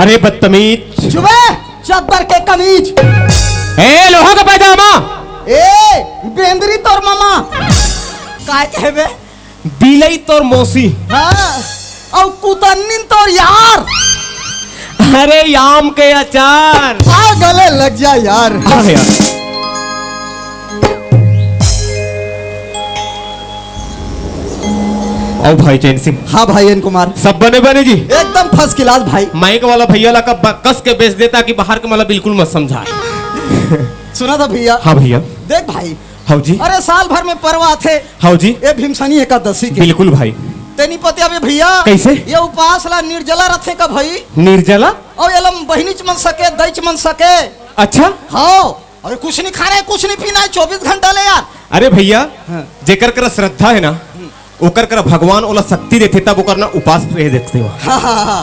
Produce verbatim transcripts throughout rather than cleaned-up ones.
अरे बदतमीज। चुबे, चद्दर के कमीज। ए, लोहा का पैजामा। ए, बेंदरी तोर मामा। काय कहे बे? बिलई तोर मौसी। हाँ, अउ कुतन्निन तोर यार। अरे, आम के अचार। आ, गले लग जा यार। हाँ यार। अउ भाई चैन सिंह। हाँ भाई एन कुमार। सब बने बने जी? एकदम first class भाई। माइक वाला भैया ला कब कस के बेच देता कि बाहर के मला बिल्कुल मत समझाए। सुना था भैया। हाँ भैया। देख भाई। हाँ जी। अरे साल भर में पर्व आथे। हाँ जी। ये भीमसनी एकादशी के। बिल्कुल भाई। तेनी पतिया बे भैया। कैसे? ये उपास ला निर्जला रथे का भाई। निर्जला? अउ एला बहिनीच मन सके, दईच मन सके। अच्छा। हाँ। अरे कुछ नहीं खाना है, कुछ नहीं पीना है, चौबीस घंटा ले यार। अरे भैया, हाँ। जेकर करा श्रद्धा है ना, ओकर करा भगवान ओला शक्ति देथे, तब ओकर ना उपास रहे देखथे हो। हाँ, हाँ, हाँ।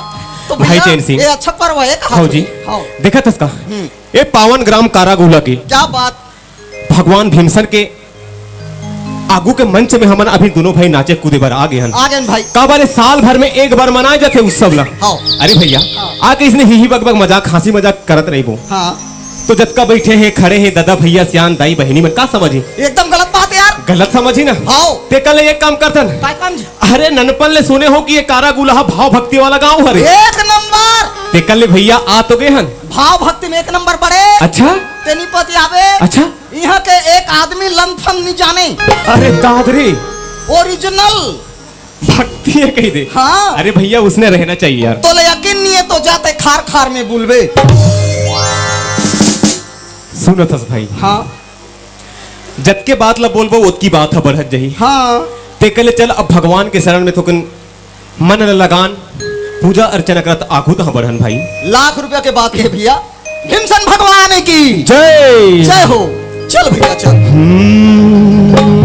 तो भाई भैया, चैन सिंह। ये अच्छा पर्व है, कहा हाँ जी। हाँ। देखत हस का? हम्म। ये पावन ग्राम कारागुला के क्या बात। भगवान भीमसन के आगू के मंच में हमन अभी दोनों भाई नाचे कूदे बर आ गे हन। आ गे हन भाई। काबर ए साल भर में एक बार मनाए जाथे उत्सव ला। हाँ। अरे भैया, हाँ। आके इसने ही ही बक बक मजाक, हंसी मजाक करत रहिबो। हाँ। तो जतका बैठे हैं, खड़े हैं, दादा भैया, सियान, दाई, बहिनी मन का समझी? एकदम गलत बात है यार। गलत समझी ना? हाँ। ते कल एक काम करथन। काय काम जी? अरे ननपन ले सुने हो कि ये कारागुला भाव भक्ति वाला गांव हरे। एक नंबर। ते कल ले भैया आ तो गे हन। भाव भक्ति में एक नंबर बड़े। अच्छा। तेनी पति आवे। अच्छा। इहाँ के एक आदमी लंथन नहीं जाने। अरे दादरी। Original। भक्ति है कही दे। हाँ। अरे भैया, उसने रहना चाहिए यार। तोला यकीन नहीं है तो जाते खार खार में बोलबे। सुनत हस भाई। हाँ। जतके बात ला बोलबो, ओतकी बात ह बढ़त जही। हाँ। ते कले चल, अब भगवान के शरण में थोकन मन ल लगान, पूजा अर्चना करत आगू तहाँ बढ़न भाई। लाख रुपया के बात कहे भैया, भीमसन भगवान की जय। जय हो। चल भैया चल। हम्म।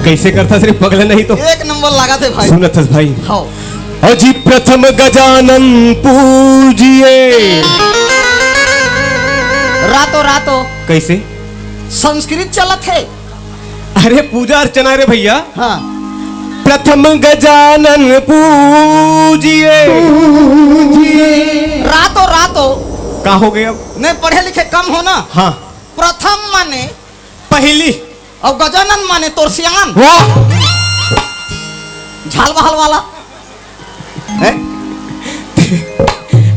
कैसे करता सिर्फ पगला नहीं तो। एक नंबर लगा थे भाई। सुनत हस भाई। हाँ। अजी प्रथम गजानन पूजिए। रातो रातो। कैसे? संस्कृत चलत है। अरे पूजा अर्चना रे भैया। हाँ। प्रथम गजानन पूजिए। रातो रातो। का हो गया? नहीं पढ़े लिखे कम हो ना। हाँ। प्रथम माने पहली। अउ गजानन माने तोर सियान। वाह। झाल बहाल वाला। हैं?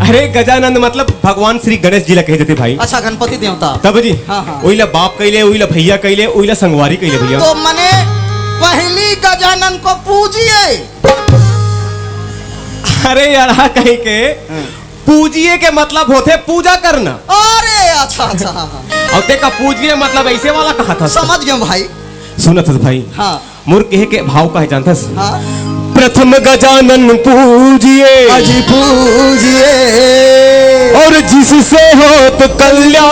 अरे गजानन मतलब भगवान श्री गणेश जी ला कहे जाथे भाई। अच्छा, गणपति देवता। तब जी। हाँ, हाँ। ओइला बाप कइले, ओइला भैया कइले, ओइला संगवारी कइले भैया। तो मने पहली गजानन को पूजिए। अरे यार, हाँ कहे के हाँ। पूजिए के मतलब होथे पूजा करना। अरे अच्छा, अच्छा, हाँ, हाँ। अउ ते का पूजिए मतलब ऐसे वाला कहा था? समझ गया भाई। सुनत हस भाई। हाँ। मोर कहे के भाव का है जानथस? हाँ। प्रथम गजानन पूजिए। अजी पूजिए। और जिससे होत कल्याण।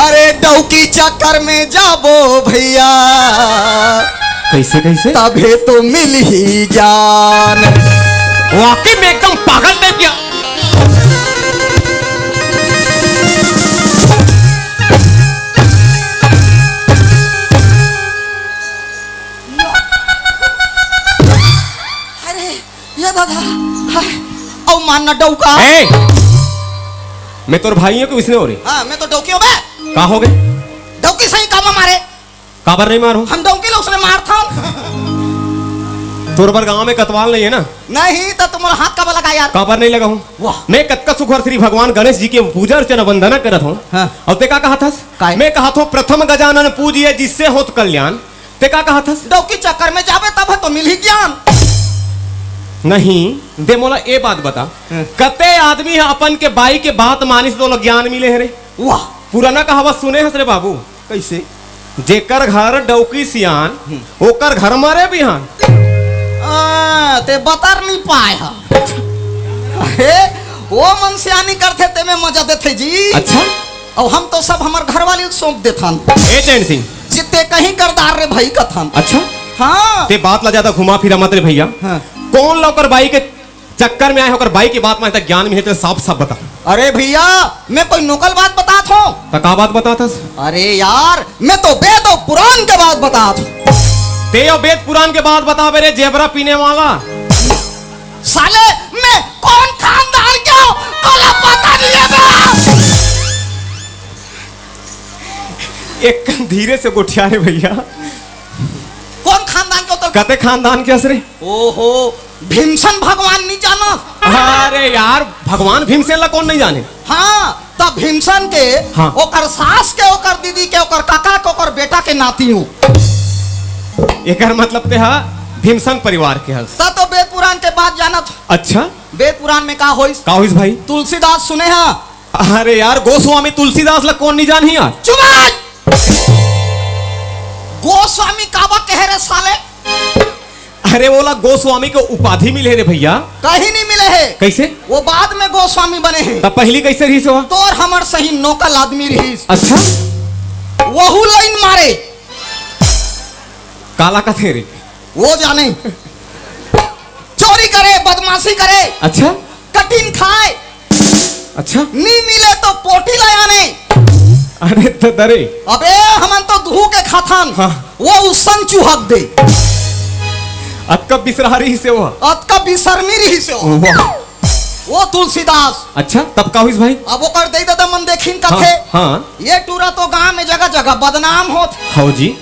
अरे डौकी चक्कर में जाबो भैया। कैसे, कैसे? तभे तो मिलही ज्ञान। वाकई में एकदम पागल टाइप का। अरे, ये दादा, हाय, अउ मारना डौका। ए, मैं तोर भाई हूँ कि इसने हो रही? हाँ, मैं तो डौकी हूँ बे। का हो गए? डौकी सही काम मारे। काबर नहीं मारो? हम डौकी लोग उसने मारथन। तोर बर गांव में कतवाल नहीं है ना? नहीं, तो तुम हाथ काबर लगा यार? काबर नहीं लगा हूँ? वाह। मैं कतका सुघर श्री भगवान गणेश जी के पूजा अर्चना वंदना करत हूँ। हाँ। अउ ते का कहा थस? काय? मैं कहा थो प्रथम गजानन पूजिए जिससे होत कल्याण। ते का कहा थस? डौकी चक्कर में जाबे तब तो मिलही ज्ञान। नहीं, दे मोला ए बात बता। हाँ। कते आदमी ह अपन के बाई के बात मानिस तो ओला ज्ञान मिले हे रे? वाह। पुराना कहावत सुने हस रे बाबू? कैसे? जेकर घर डौकी सियान, हम्म। ओकर घर मरे बिहान। आ, ते बतर नहीं पाए हा। वो मन सियानी करथे, तेमे मजा देथे जी। अच्छा। अउ हम तो सब हमर घरवाली ल सौंप देथन। ए टेंट सिंह। जिते कहीं करदार रे भाई कथन। अच्छा। हाँ। ते बात ला ज्यादा घुमा फिरा मत रे भैया। हाँ। कोन ला ओकर बाई के चक्कर में आए, ओकर बाई के बात में तक ज्ञान में हे, ते साफ साफ बता। अरे भैया, मैं कोई नोकल बात बतात हूँ। त का बात बतात हस? अरे यार, मैं तो वेद अउ पुराण के बात बतात हूँ। ते यो वेद पुराण के बात बताबे रे, जेबरा पीने वाला। साले, मैं कौन खानदान के हूँ, तोला पता नहीं है बे। एक धीरे से गोठिया रे भैया। कौन खानदान के हो तो? कते खानदान के हस रे? ओहो, भीमसेन भगवान नहीं जाना? अरे यार, भगवान भीमसेन ला कौन नहीं जाने? हाँ, त भीमसेन के, हाँ। ओकर सास के, ओकर दीदी के, ओकर काका के, ओकर बेटा के नाती हूँ। एकर मतलब ते हा भीमसेन परिवार के हस। त तो वेद पुराण के बात जानत। अच्छा। वेद पुराण में का होइस? का होइस भाई? तुलसीदास सुने हा? अरे यार, गोस्वामी तुलसीदास ला कौन नहीं जानही यार? चुप! गोस्वामी काबर कहे रे साले? अरे, ओला गोस्वामी के उपाधि मिले रे भैया। कहीं नहीं मिले हे। कैसे? वो बाद में गोस्वामी बने हे। तब पहली कैसे रहिस वो? तोर हमर सही नोकल आदमी रहिस। अच्छा। वहू लाइन मारे। काला कथे रे? वो जाने। चोरी करे, बदमाशी करे। अच्छा। कटिन खाए। अच्छा। नी मिले तो पोटी ला आने। अरे ददरे। अबे हमन तो दुहू के खाथन। हाँ। वो उसन चुहक दे। अतका बिसरा रहिस हे वो। अतका बिसरमी रहिस हे वो। वाह। वो तुलसीदास। अच्छा, तब का होइस भाई? अब ओकर दई ददा मन देखिन कथे। हाँ, हाँ। ये टूरा तो गांव में जगह जगह बदनाम होत। हव जी।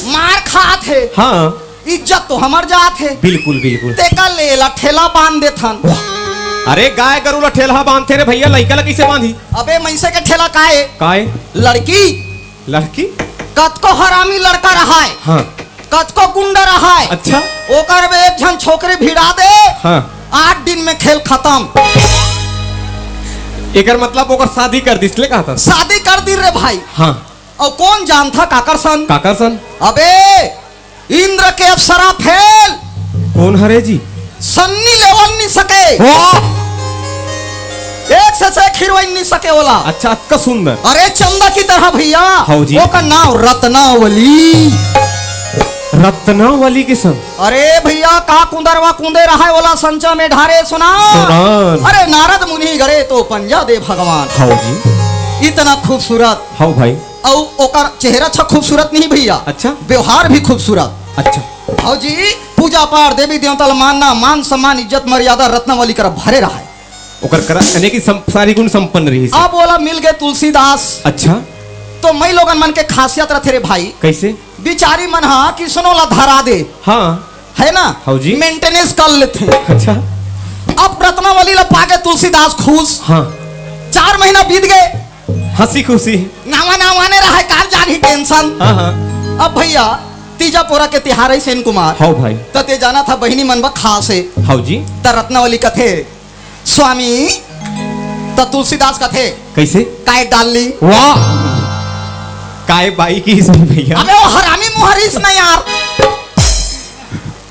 मार खात हे। हाँ। इज्जत तो हमर जात हे। बिल्कुल, बिल्कुल। तेकर ले एला ठेला बांध देथन। वाह। अरे, गाय गरु ला ठेलहा बांधथे रे भैया, लइका ला कइसे बांधी? अबे, मइनसे के ठेला काय? काय? लड़की। लड़की? कतको हरामी लड़का रहाय, हाँ। कतको गुंडा रहाय, अच्छा। ओकर में एक झन छोकरी भिड़ा दे, हाँ। आठ दिन में खेल खतम। एकर मतलब ओकर शादी कर दिस ले कहा था? शादी कर दी रे भाई। हाँ। अउ कोन जानथा काकर सन? काकर सन? अबे, इंद्र के अप्सरा फेल। कोन हरे जी? सन्नी लेवन नहीं सके। वाह! एक से से खिरवाइन नहीं सके ओला। अच्छा, अतका सुंदर। अरे चंदा की तरह भैया। हव जी। ओकर नाव रत्नावली। रत्नावली के संग। अरे भैया, का कुंदरवा कुंदे रहाय ओला संचा में ढारे सुना। सुनान। अरे नारद मुनि गरे तो पंजा दे भगवान। हव जी। इतना खूबसूरत। हव भाई। अउ ओकर चेहरा अच्छा खूबसूरत नहीं भैया। अच्छा। व्यवहार भी खूबसूरत। अच्छा। हव जी, पूजा पाठ, देवी देवता ला मानना, मान सम्मान, इज्जत मर्यादा रत्नावली करा भरे रहाय। ओकर करा अनेक ही सम-, सारी गुण संपन्न रहिस। अब ओला मिल गए तुलसीदास। अच्छा। तो मई लोगन मन के खासियत रथे रे भाई। कैसे? बिचारी मन हा किसनो ला धरा दे। हाँ। है ना? हव जी। Maintenance कर लेथे। अच्छा। अब रत्नावली ला पाके तुलसीदास खुश। हाँ। चार महीना बीत गए। हंसी खुशी। नावा नावा ने रहे, कार जान ही tension। हाँ, हाँ। अब भैया, तीजा पोरा के तिहार है सेन कुमार। हव भाई। त ते जाना था बहिनी मन बा खास है। हव जी। त रत्नावली कथे, स्वामी, त तुलसीदास कथे, कैसे? काय डाल ली? वाह! काय बाई की सही भैया। अबे वो हरामी मुहरीस ना यार।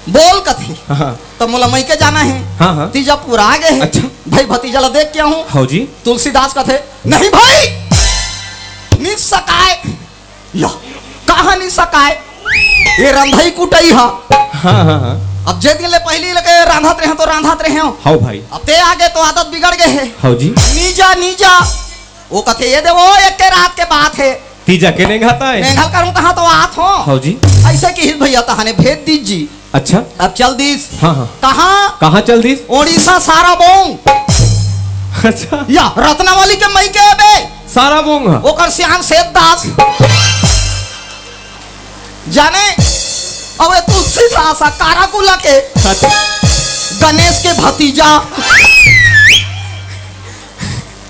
बोल कथे। हाँ। त मोला मइके जाना है। हाँ, हाँ। तीजा पूरा आ गए है। अच्छा। भाई भतीजा ला देख के आहूँ। हव जी। तुलसीदास कथे, नहीं भाई, निस सकाय। या, कहाँ निस सकाय? ये रंधई कुटई हा। हाँ, हाँ, हाँ। अब जे दिन ले पहली लगे रांधत रहे तो रांधत रहे हो। हव भाई। अब ते आगे तो आदत बिगड़ गए है। हव जी। नीजा, नीजा। वो कथे, ये दे वो एक के रात के बात है। तीजा के नेंघात आय। नेंघल करूँ तहाँ तो आत हो। हव जी। ऐसे किहिस भैया तहाने भेज दीजिए। अच्छा। अब चल दीस। हाँ, हाँ। कहाँ? कहाँ चल दीस? ओडिशा साराबोंग। अच्छा। या रत्नावली के मइके बे। साराबोंग हा। ओकर सियान सेठ दास। जाने, अबे तुलसीदास हा काराकुला के। अच्छा। गणेश के भतीजा।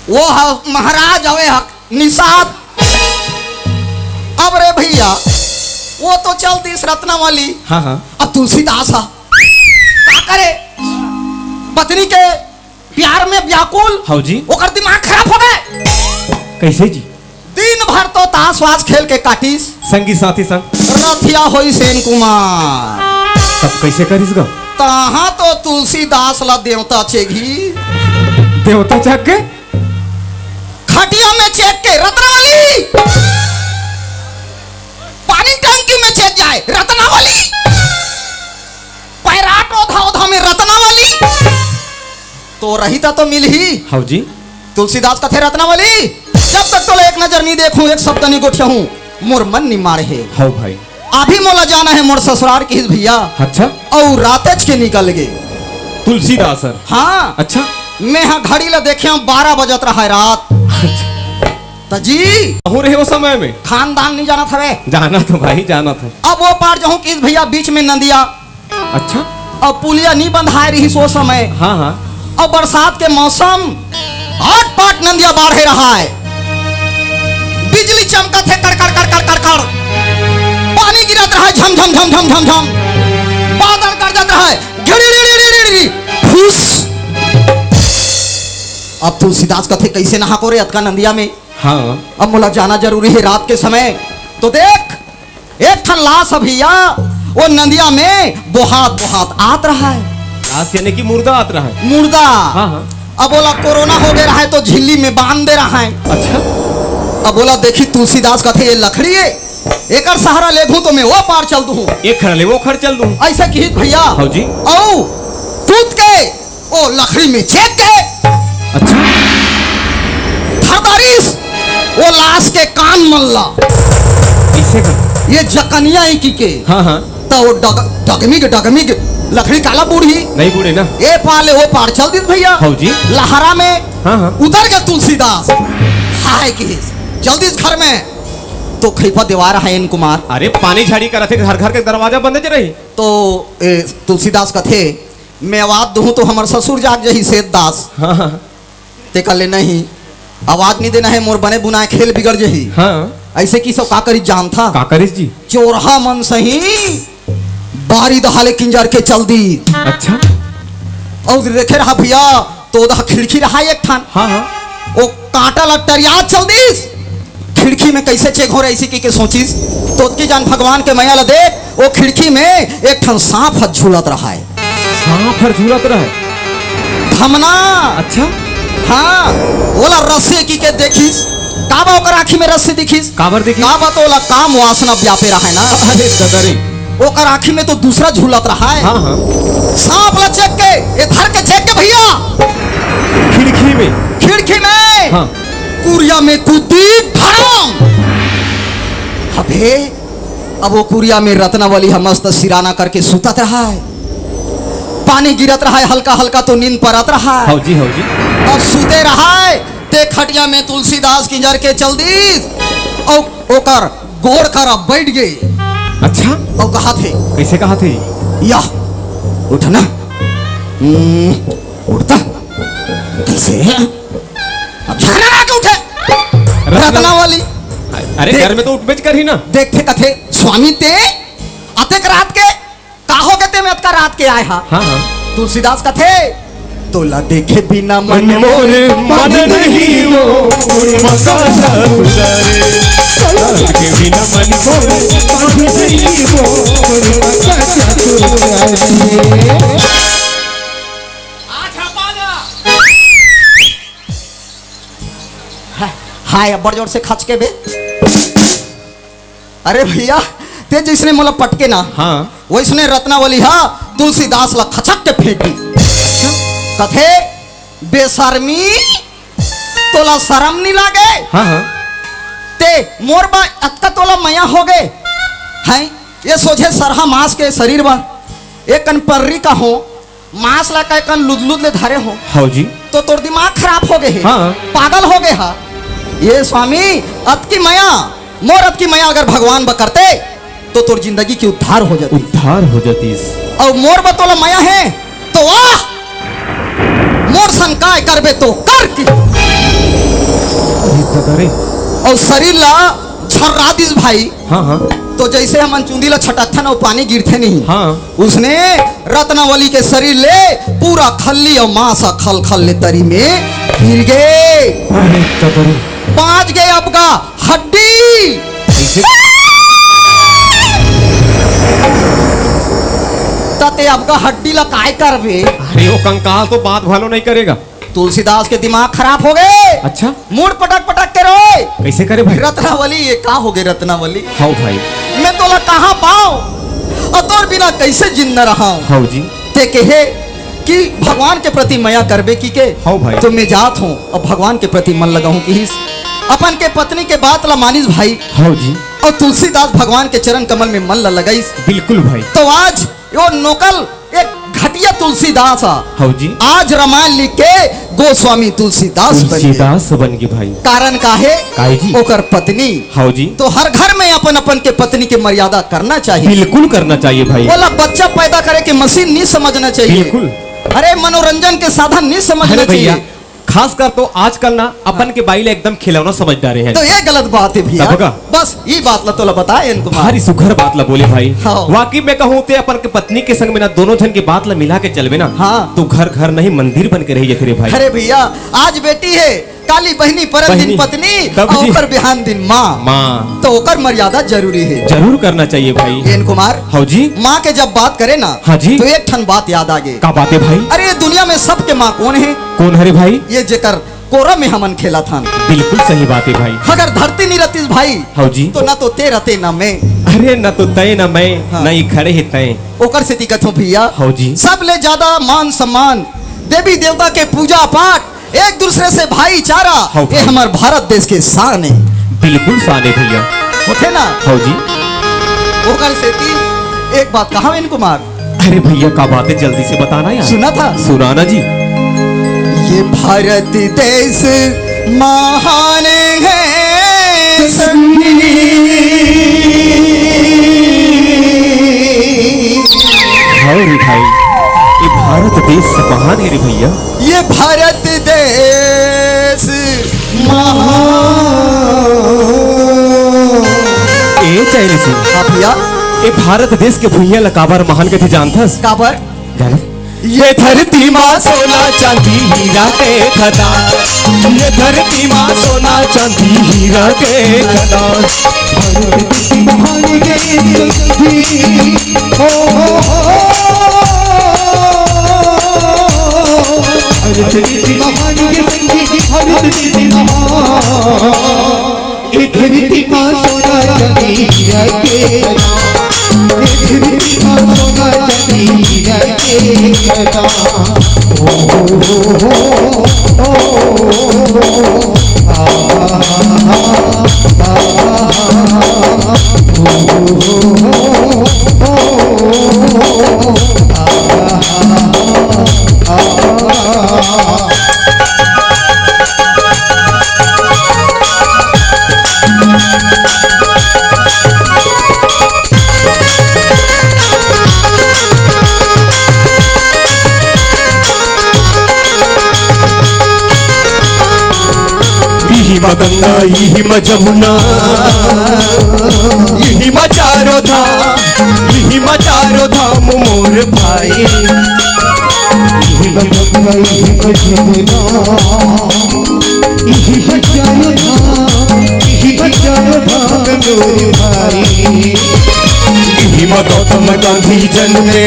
वो हा महाराज अवे हा निषाद। अब रे भैया, वो तो चल दीस रत्नावली। हाँ, हाँ। अब तुलसीदास हा का करे? पत्नी के प्यार में व्याकुल। हव जी। ओकर दिमाग खराब हो गए। कैसे जी? दिन भर तो ताश वाश खेल के काटिस। संगी साथी संग। रथिया होई सेन कुमार। तब कैसे करिस गा? तहाँ तो तुलसीदास ला देवता चेघी। देवता जाग के? खटिया में चेक के, रत्नावली। पानी टंकी में चेक जाए, रत्नावली। पैराट ओधा ओधा में, रत्नावली। तो रही ता तो मिलही। हव जी। तुलसीदास कथे, रत्नावली, जब तक तोला एक नजर नहीं देखूं, एक शब्द नहीं गोठियाहूं, मोर मन नहीं माड़े हे। हव भाई। अभी मोला जाना हे मोर ससुरार, किहिस भैया। अच्छा। अउ रातेच के निकल गे। तुलसीदास सर। हाँ। अच्छा। मैं हा घड़ी ला देखे हूँ, बारह बजत रहा है रात। अच्छा। त जी। कहूँ रहे वो समय में? खानदान नहीं जानत हवे। जानत हूँ भाई, जानत हूँ। अब वो पार जाहूँ, किहिस भैया, बीच में नंदिया। अच्छा। अब पुलिया नहीं बंधाए रहिस वो समय। हाँ, हाँ। अब बरसात के मौसम, आट पाट नंदिया बाढ़े रहा है, बिजली चमकत हे, कड़ कड़ कड़ कड़ कड़ कड़, पानी गिरत रहा है, झम झम झम झम झम झम, बादल गरजत रहा है, घिड़ी ड़ी ड़ी ड़ी ड़ी ड़ी, फूस। अब तुलसीदास कथे, कैसे नहाको रे अतका नंदिया में? हाँ। अब मोला जाना जरूरी है रात के समय। तो देख, एक ठन लाश ह भैया, वो नंदिया में बोहात बोहात आत रहा है। लाश यानी कि मुर्दा आत रहा है। मुर्दा। हाँ, हाँ। अब ओला कोरोना हो गए रहा है तो झिल्ली में बांध दे रहा है। अच्छा। अब ओला देखी तुलसीदास कथे, ये लकड़ी है, एकर सहारा लेगहूं तो मैं वो पार चल दूं। एक खर ले वो खर चल दूं। ऐसा किहिस भैया। हाँ जी। अउ कूद के ओ लकड़ी में चेक के अच्छा। धर डारिस ओ लाश के कान मन ला। इसे का? ये जकनिया ही की के। हाँ, हाँ। त ओ डग-, डगमिग, डगमिग लकड़ी काला बूढ़ी। नहीं बूढ़े ना। ए पार ले ओ पार चल दिस भैया। हौ जी। लहरा में हाँ, हाँ। उतर गया तुलसीदास। हाय की जल्दी इस घर में तो खैपा देवा रहा है एन कुमार। अरे पानी झाड़ी करत हे, घर घर के दरवाजा बंद जे रही। तो ए, तुलसीदास कथे, मैं आवाज दूं तो हमर ससुर जाग जही सेठ दास। हाँ, हाँ। ते कहले, "नहीं, आवाज नहीं देना है, मोर बने बुनाए खेल बिगड़ जही।" हाँ। ऐसे कि सब का करिस जानथा? का करिस जी? चोरहा मन सही बारी दहाले किंजर के चल दी। अच्छा। अउ देखे रहा भैया, तो ओदहा खिड़की रहा एक ठन। हाँ, हाँ। ओ कांटा ला टरिया चल दिस। खिड़की में कैसे चेक हो रही इसी की के सोचिस, तो ओतकी जान भगवान के मया ला देख, ओ खिड़की में एक ठन सांप ह झूलत रहा है। सांप हर झूलत रहा है? धमना। अच्छा। हाँ, ओला रस्सी की के देखिस, काबा ओकर आँखी में रस्सी दिखिस? काबर दिखिस? काबा तो ओला काम वासना व्यापे रहा है ना। अरे ददरी। ओकर आँखी में तो दूसरा झूलत रहा है। हाँ, हाँ। सांप ला चेक के, ए धर के चेक के भैया। खिड़की में। खिड़की में। हाँ। कुरिया में कूदी धड़ाम। अबे, अब वो कुरिया में रत्नावली ह मस्त सिराना करके सुतत रहा है। पानी गिरत रहा है, हल्का हल्का तो नींद परत रहा है। हौ जी, हौ जी। अब सुते रहा है, ते खटिया में तुलसीदास किंजर के चल दिस। अउ ओकर गोड़ करा बैठ गे। अच्छा। अउ कहाथे। कैसे कहाथे? या, उठ ना। हम्म, उठता। कैसे? अब झरना आके उठे। रत्ना- रत्नावली। अरे देख- घर में तो उठबेच करही ना। देखथे कथे, "स्वामी ते अतेक रात के का होगे ते में अतका रात के आए हा?" हाँ, हाँ। तुलसीदास कथे, "तोला देखे बिना मन मोर मन नहीं वो, मोर मकान उजारे। तोला देखे बिना मन मोर मन नहीं वो, मोर मकान उजारे।" हाय, अब्बड़ जोर से खच के बे। अरे भैया, ते जैसने मोला पटके ना, हाँ। वैसने रत्नावली हा तुलसीदास ला खचक के फेंक दी। कथे, "बेशर्मी, तोला शरम नहीं लागे?" हाँ, हाँ। ते मोर बा अतका तोला मया हो गए, हैं? ये सोझे सरहा मांस के शरीर बा, एक कन पर्री का हो, मांस ला कई कन लुदलुद ले धरे हो। हौ जी। तो तोर दिमाग खराब हो गए हे। हाँ। पागल हो गए हा। ये स्वामी, अतकी मया, मोर अतकी मया अगर भगवान ब करते, तो तोर जिंदगी की उद्धार हो जाती। उद्धार हो जातीस। अउ मोर ब तोला मया हे, तो वाह, मोर सन काय करबे तो कर की। अरे दादा रे। अउ शरीर ला झर्रा दिस भाई। हाँ, हाँ। तो जैसे हमन चुंदी ला छटकथन अउ पानी गिरथे नहीं। हाँ। उसने रत्नावली के शरीर ले पूरा खल्ली अउ मांस खल खल ले तरी में गिर गे। अरे तदरी। बांच गे अबगा हड्डी। कैसे? त ते अबगा हड्डी ला काय करबे? अरे वो कंकाल तो बात भालो नहीं करेगा। तुलसीदास के दिमाग खराब हो गए। अच्छा। मूड़ पटक पटक के रोए। कैसे करे भाई? रत्नावली, ये का हो गए रत्नावली? हाँ भाई। मैं तोला कहाँ पाऊं और तोर बिना कैसे जिंदा रहा हूँ? हाँ जी। ते कहे कि भगवान के प्रति मया करबे कि के? हाँ भाई। तो मैं जात हूँ और भगवान के प्रति मन लगाऊं किहिस। अपन के पत्नी के बात ला मानिस भाई। हाँ जी। और तुलसीदास भगवान के चरण कमल में मन ला लगाइस। बिल्कुल भाई। तो आज यो नोकल एक घटिया तुलसीदास हा। हाँ जी। आज रामायण लिख के गोस्वामी तुलसीदास बन गे। तुलसीदास बन गे भाई। कारण का हे? काहे जी? ओकर पत्नी। हाँ जी। तो हर घर में अपन अपन के पत्नी के मर्यादा करना चाहिए। बिल्कुल करना चाहिए भाई। ओला बच्चा पैदा करे के मशीन नहीं समझना चाहिए। बिल्कुल। अरे, मनोरंजन के साधन नहीं समझना अरे भैया, चाहिए। खासकर तो आजकल ना अपन के बाई ला एकदम खिलौना समझ डारे हैं। तो ये गलत बात है भैया। तब का? बस ये बात ला तोला बताए एन कुमार। भारी सुघर बात ला बोले भाई। हाँ। वाकई में कहूँ ते अपन के पत्नी के संग में ना दोनों झन के बात ला मिला के चलबे ना, हाँ। तो घर घर नहीं मंदिर बन के रही जाथे रे भाई। अरे भैया, आज बेटी है, काली बहिनी, परन दिन बहिनी। पत्नी, तब और जी। ओकर बिहान दिन माँ। माँ। तो ओकर मर्यादा जरूरी है। जरूर करना चाहिए भाई। एन कुमार, हाँ जी। माँ के जब बात करे ना, हाँ जी। तो एक ठन बात याद आ गे। का बात है भाई? अरे, ये दुनिया में सबके माँ कौन है? कौन हरे भाई? ये जेकर कोरा में हमन खेलत हन। बिल्कुल सही बात है भाई। अगर धरती नहीं रहतीस भाई, हाँ जी। तो ना तो ते रहते ना मैं। अरे, ना तो तय ना मैं, हाँ। ना ही खड़े है तय। ओकर सेती कथों भैया, हाँ जी। सबले ज्यादा मान सम्मान, देवी देवता के पूजा पाठ, एक दूसरे से भाईचारा, हाँ ये भाई। हमर भारत देश के शान है। बिल्कुल शान है भैया। होथे ना? हाँ जी। ओकर सेती एक बात कहा एन कुमार। अरे भैया, का बात है, जल्दी से बताना यार। सुना था? सुनाना जी। ये भारत देश महान है संगीत। हाँ रे भाई, ये भारत देश महान है रे भैया। ये भारत देश महान। ए चैन सिंह। हाँ भैया। ए भारत देश के भुइयां ला काबर महान कथे जानथस? काबर? जानस? ये धरती मा सोना चांदी हीरा के खदान, ये धरती मा सोना चांदी हीरा के खदान। भारत की महान देश की, ओ, ओ, ओ, ओ, भारत की महान देश की, भारत की महान। ए धरती मा सोना चांदी हीरा के खदान, ए धरती मा सोना चांदी हीरा के खदान। ओ, ओ, ओ, ओ, ओ, ओ, आ, आ, आ, आ, आ, ओ, ओ, ओ, ओ, आ, आ, आ, आ, इही मा गंगा, इही मा जमुना, इही मा चारों धाम, इही मा चारों धाम मोर भाई। इही मा गंगा, इही मा जमुना, इही मा चारों धाम, इही मा चारों धाम मोर भाई। इही मा गौतम गांधी जन्मे,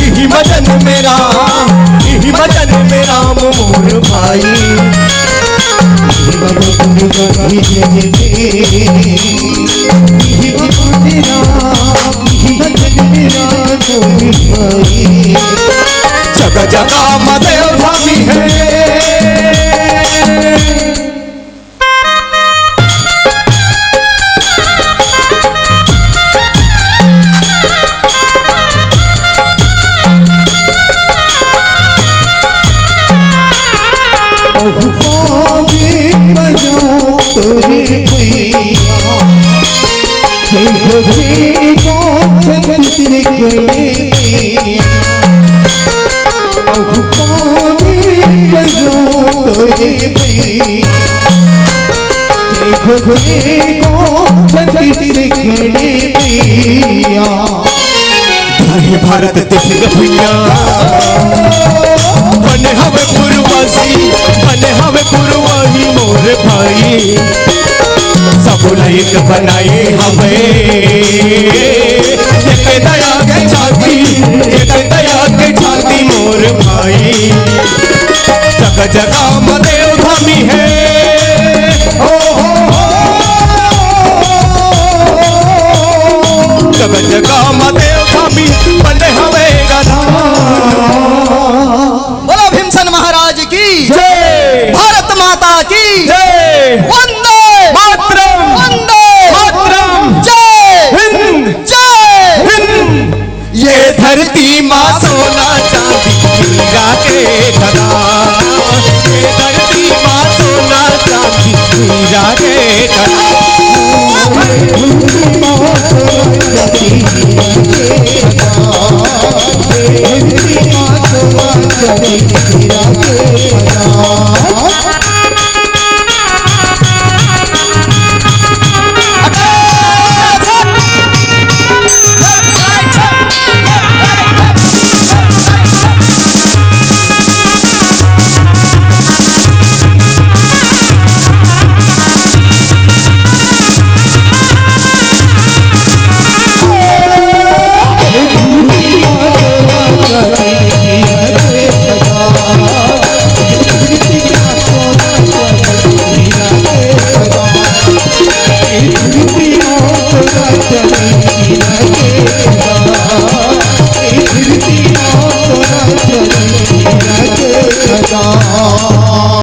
इही मा जन्मे राम, इही मा जन्मे राम मोर भाई। इही मा गौतम गांधी जन्मे, इही मा जन्मे राम, इही मा जन्मे राम मोर भाई। जगह जगह मा देव धामी है। धन हे भारत देश के भुइयां, बने हवे पूर्वसी, बने हवे पूर्वही मोर भाई। सब ला एक बनाए हवे, एक दया के छाती, एक दया के छाती मोर भाई। जगह म देव धामी हे। ओ हो हो। सब जगह म देव धामी बने हवे गधा। बोलो भीमसेन महाराज की जय। भारत माता की जय। वंदे मातरम। वंदे मातरम। जय हिंद। जय हिंद। ये धरती माँ सोना चांदी हीरा के खदान। ये धरती माँ सोना चांदी हीरा के खदान।